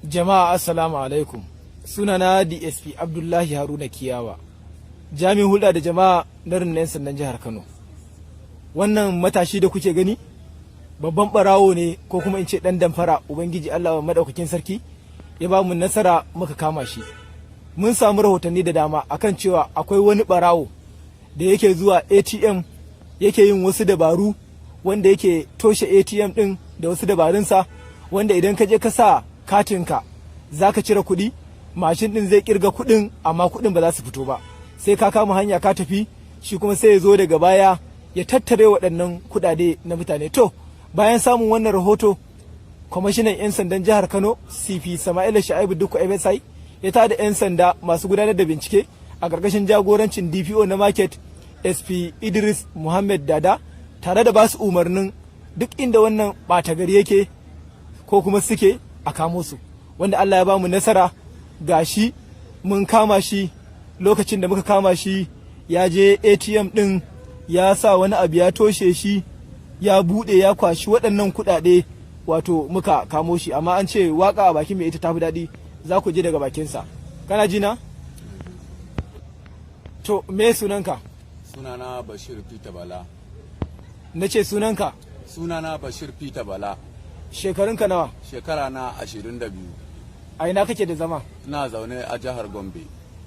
Jama'a, assalamu alaikum. Sunana DSP Abdullahi Haruna Kiyawa, jami'in hulɗa da jama'a na rundunar 'yan sandan jihar Kano. Wannan matashi da kuke gani babban barawo ne, ko kuma in ce ɗan damfara. Ubangiji Allah madaukakin sarki ya ba mu nasara muka kama shi. Mun samu rahotanni da dama akan cewa akwai wani barawo da yake zuwa ATM, yake yin wasu dabaru wanda yake toshe ATM ɗin da wasu dabarunsa, wanda idan ka je ka sa katinka za ka cire kuɗi, mashin ɗin zai kirga kuɗin amma kuɗin ba za su fito ba. Sai ka kama hanya ka tafi, shi kuma sai ya zo daga baya ya tattare waɗannan kuɗaɗe na mutane. To, bayan samun wannan rahoto, kwamishinan 'yan sandan jihar Kano, CP Sama'ila Sha'ibu Dikko FSI, ya tada 'yan sanda masu gudanar da bincike a ƙarƙashin jagorancin DPO na market, SP Idris Muhammad Dada, tare da ba su umarnin duk inda wannan ɓata gari yake ko kuma suke a kamo su. Wanda Allah ya ba mu nasara, gashi mun kama shi. Lokacin da muka kama shi, ya je ATM ɗin, ya sa wani abu ya toshe shi, ya buɗe ya kwashi waɗannan kuɗaɗe, wato muka kamo shi. Amma an ce waka a bakin mai ita tafi daɗi. Za ku ji daga bakinsa. Kana ji na? To, me sunanka? Sunana Bashir Peter Bala. Na ce sunanka. Sunana Bashir Peter Bala. Shekarunka nawa? Shekara na 22. A ina kake da zama? Ina zaune a jihar Gombe.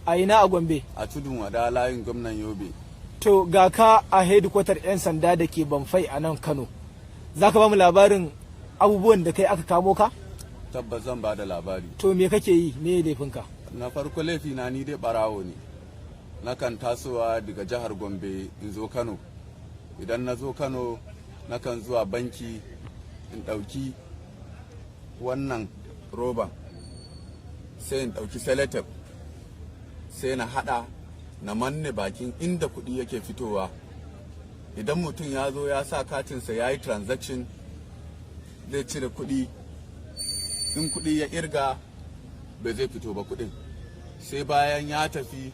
A ina a Gombe? A Tudun Wada, layin Gwamnan Yobe. To, ga ka a hedikwatar 'yan sanda da ke Bomfai a nan Kano. Za ka ba mu labarin abubuwan da kai aka kamo ka? Tabbas, zan ba da labari. To, me kake yi? Me laifinka? Na farko, laifi na, ni dai barawo ne. Nakan tasowa daga jihar Gombe in zo Kano. Idan na zo Kano, nakan zuwa banki in ɗauki wannan roban, sai in ɗauki sellotape, sai na haɗa na manne bakin inda kuɗi yake fitowa. Idan mutum ya zo ya sa katinsa ya yi transaction, zai cire kuɗi, in kuɗi ya irga, bai zai fito ba kuɗin, sai bayan ya tafi.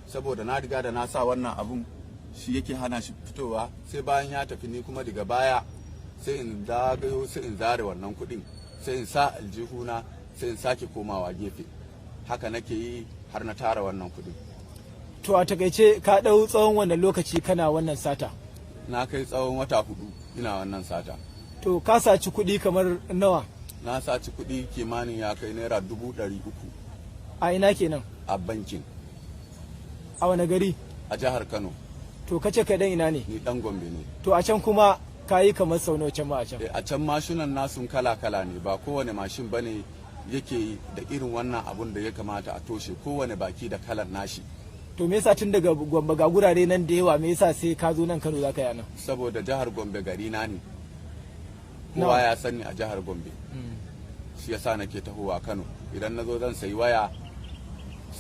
Saboda na riga da na sa wannan abun, shi yake hana shi fitowa. Sai bayan ya tafi, ni kuma daga baya sai in zagayo, sai in zare wannan kuɗin, sai in sa aljihuna, sai in sake komawa gefe. Haka nake yi har na tara wannan kuɗin. To, a takaice ka ɗau tsawon wannan lokaci kana wannan sata? Na kai tsawon wata 4 ina wannan sata. To, ka saci kuɗi kamar nawa? Na saci kuɗi kimanin ya kai naira 300,000. A ina kenan? A bankin. A wani gari? A jihar Kano. To, kace kai dan ina ne? Ni dan Gombe ne. To, a can kuma ka yi kamar sau nawa can ma a can? A can mashunan nasun kala-kala ne. Ba kowane mashin bane yake da irin wannan abun da ya kamata a toshe. Kowane baki da kalar nashi. To, me yasa tun daga Gombe, ga gurare nan da yawa, me yasa sai ka zo nan Kano zaka yi nan? Saboda jihar Gombe gari na ne. Kowa ya sani a jihar Gombe, shi yasa nake tahowa Kano. Idan na zo zan sayi waya,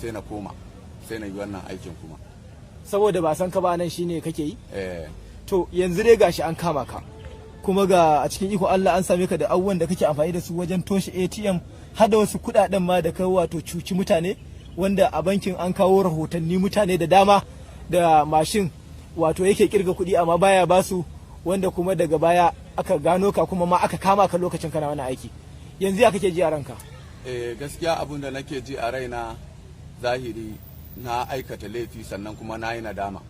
sai na koma, sai na yi wannan aikin kuma. Saboda ba san ka ba nan, shine kake yi? Eh. To, yanzu dai gashi an kama ka, kuma ga a cikin ikon Allah an same ka da abubuwan da kake amfani da su wajen toshe ATM, har da wasu kudaden ma da ka wato cuci mutane, wanda a bankin an kawo rahotanni, mutane da dama da mashin wato yake kirga kuɗi amma baya basu, wanda kuma daga baya aka gano ka, kuma ma aka kama ka lokacin kana wani aiki. Yanzu ya kake ji a ranka? Eh, gaskiya abun da nake ji a raina, zahiri na aikata laifi, sannan kuma na yi nadama.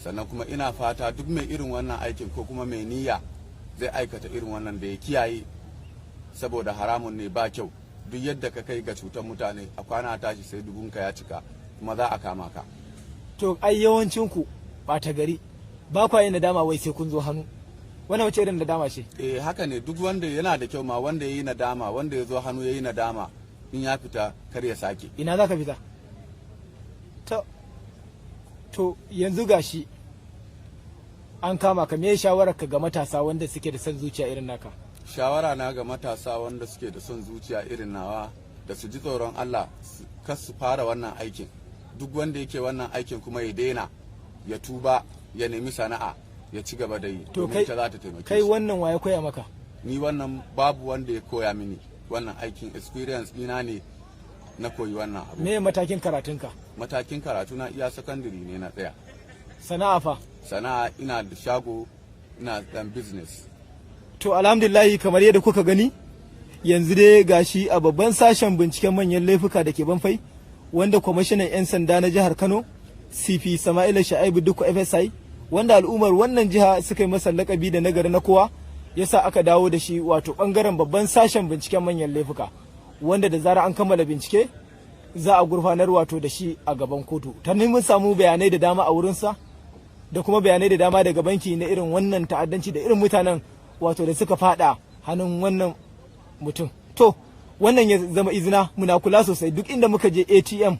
Sannan kuma ina fata duk mai irin wannan aikin ko kuma mai niyya zai aikata irin wannan da ya kiyaye, saboda haramun ne, ba kyau. Duk yadda ka kai ga cutar mutane, a kwana tashi sai dubunka ya cika, kuma za a kama ka. To, ai yawancin ku ɓata gari ba kwa yin nadama, wai sai kun zo hannu. Wannan wace irin nadama ce? Eh, haka ne. Duk wanda yana da kyau ma, wanda ya yi nadama, wanda ya zo hannu ya yi nadama, in ya fita kar ya sake. Ina za ka fita? To, yanzu gashi an kama ka. Me shawarar ka ga matasa wanda suke da son zuciya irin naka? Shawara na ga matasa wanda suke da son zuciya irin nawa, da su ji tsoron Allah, kar su fara wannan aikin. Duk wanda yake wannan aikin kuma ya daina, ya tuba, ya nemi sana'a ya ci gaba da yi, To, domin kai ita za ta taimake kai shi. wannan waye koya maka? Ni wannan babu wanda ya koya mini wannan aikin. Experience ɗina ne na koyi wannan abu. Me matakin karatunka? Matakin karatu na, iya sakandare ne na tsaya. Sana'a fa? Sana'a, ina da shago, ina dan business. To, alhamdulillahi, kamar yadda kuka gani. Yanzu dai gashi a babban sashen binciken manyan laifuka da ke Banfai, wanda kwamishinan 'yan sanda na jihar Kano CP Sama'ila Sha'ibu Dukku FSI, wanda al'ummar wannan jiha suka yi masa lakabi da nagari na kowa, yasa aka dawo da shi wato bangaren babban sashen binciken manyan laifuka, wanda da zarar an kammala bincike za a gurfanar wato da shi a gaban kotu. Ta mun samu bayanai da dama a wurinsa da kuma bayanai da dama daga banki na irin wannan ta'addanci da irin mutanen wato da suka fada hannun wannan mutum. To wannan ya zama izina, muna kula sosai duk inda muka je ATM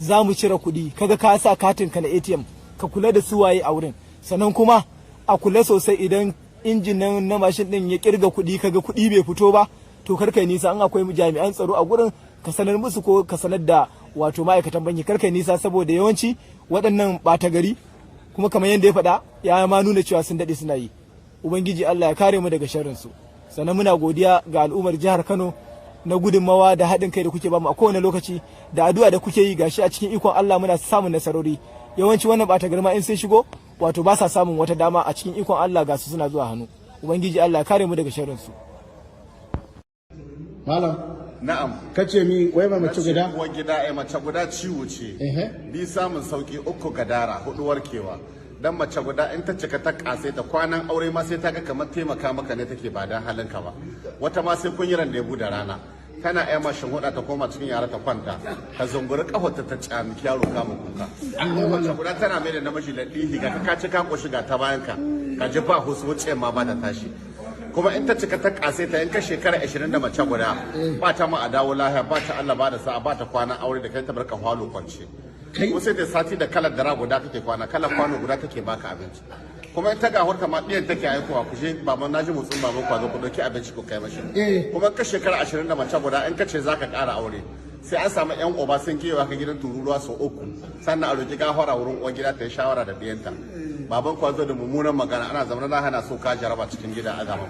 za mu cire kuɗi. Kaga ka sa katin ka na ATM, ka kula da suwaye a wurin. Sannan kuma a kula sosai, idan injin nan na mashin din ya kirga kuɗi, kaga kuɗi bai fito ba, to kar kai nisa. In akwai jami'an tsaro a gurin, ka sanar musu ko ka sanar da wato ma'aikatan banki. Kar kai nisa, saboda yawanci waɗannan ɓata gari kuma, kamar yadda ya faɗa, ya ma nuna cewa sun daɗe suna yi. Ubangiji Allah ya kare mu daga sharrin su. Sannan muna godiya ga al'ummar jihar Kano na gudunmawa da haɗin kai da kuke bamu a kowane lokaci da addu'a da kuke yi. Gashi a cikin ikon Allah muna samun nasarori. Yawanci wannan ɓata gari ma in sun shigo, wato ba sa samun wata dama. A cikin ikon Allah ga su suna zuwa hannu. Ubangiji Allah ya kare mu daga sharrin su. Malam. Na'am. Kace mi wai ba mace guda? Uwar gida ai mace guda ciwo ce. Bi samun sauki, uku gadara, hudu warkewa. Dan mace guda in ta cika ta kasai ta, kwanan aure ma sai ta ga kamar taimaka maka ne take ba dan halinka ba. Wata ma sai kun yi randebu da rana. Tana ai mashin huda ta koma cikin yara ta kwanta. Ta zunguri kafarta ta camiki yaro kama kuka. Mace guda tana mai da namiji da ɗihi, ga ka ci ka koshi ga ta bayan ka. Ka ji ba husu wuce ma ba ta tashi. Kuma in ta cika ta kase ta, in ka shekara 20 da mace guda, ba ta ma a dawo lahiya, ba ta Allah ba da sa'a, ba ta kwana aure da kai, ta barka hwalo kwance. Ko sai ta sati da kalar dara guda kake kwana, kalar kwano guda take baka abinci. Kuma in ta ga horta ma ɗiyan take aikowa, ku je baban, naji motsin baban kwazo, ku dauki abinci ku kai mashi. Kuma ka shekara 20 da mace guda, in ka ce zaka ƙara aure, sai an samu yan oba sun kewa ka gidan tururuwa sau uku, sannan a roki gafara wurin uwar gida ta yi shawara da ɗiyanta. Baban kwazo da mummunan magana, ana zama na hana so ka jaraba cikin gida a zaman.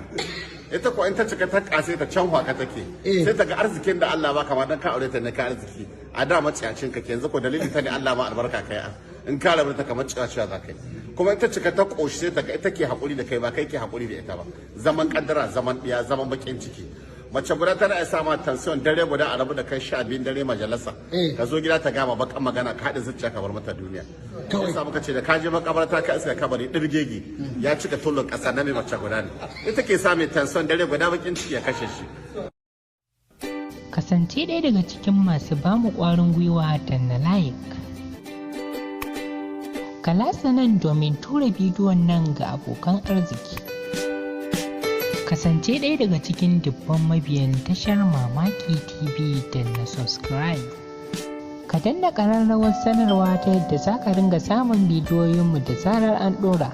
Ita ko in ta cika ta kase ta, can hwaka take. Sai ta ga arzikin da Allah baka ma dan ka aure ta ne ka arziki. A da maciyacin ka, yanzu ko dalilin ta ne Allah ma albarka kai, in ka rabu ta kamar ciyaciya za kai. Kuma in ta cika ta koshi, sai ta ga ita ke hakuri da kai ba kai ke hakuri da ita ba. Zaman kaddara, zaman diya, zaman bakin ciki. Mace guda tana iya sa ma tension dare guda, a rabu da kai 12 dare majalisa, ka zo gida ta gama bakan magana, ka haɗa zuciya ka bar mata duniya. Kawai sa muka ce da ka je makabarta ka iska kabari ɗirgegi ya cika tulun ƙasa, na mai mace guda ne. Ita ke sa mai tension dare guda, bakin ciki ya kashe shi. Kasance ɗaya daga cikin masu bamu ƙwarin gwiwa da na like. Ka latsa nan domin tura bidiyon nan ga abokan arziki. Kasance ɗaya daga cikin dubban mabiyan tashar Mamaki TV da na subscribe. Ka danna ƙararrawar sanarwa ta yadda za ka ringa samun bidiyoyinmu da zarar an ɗora.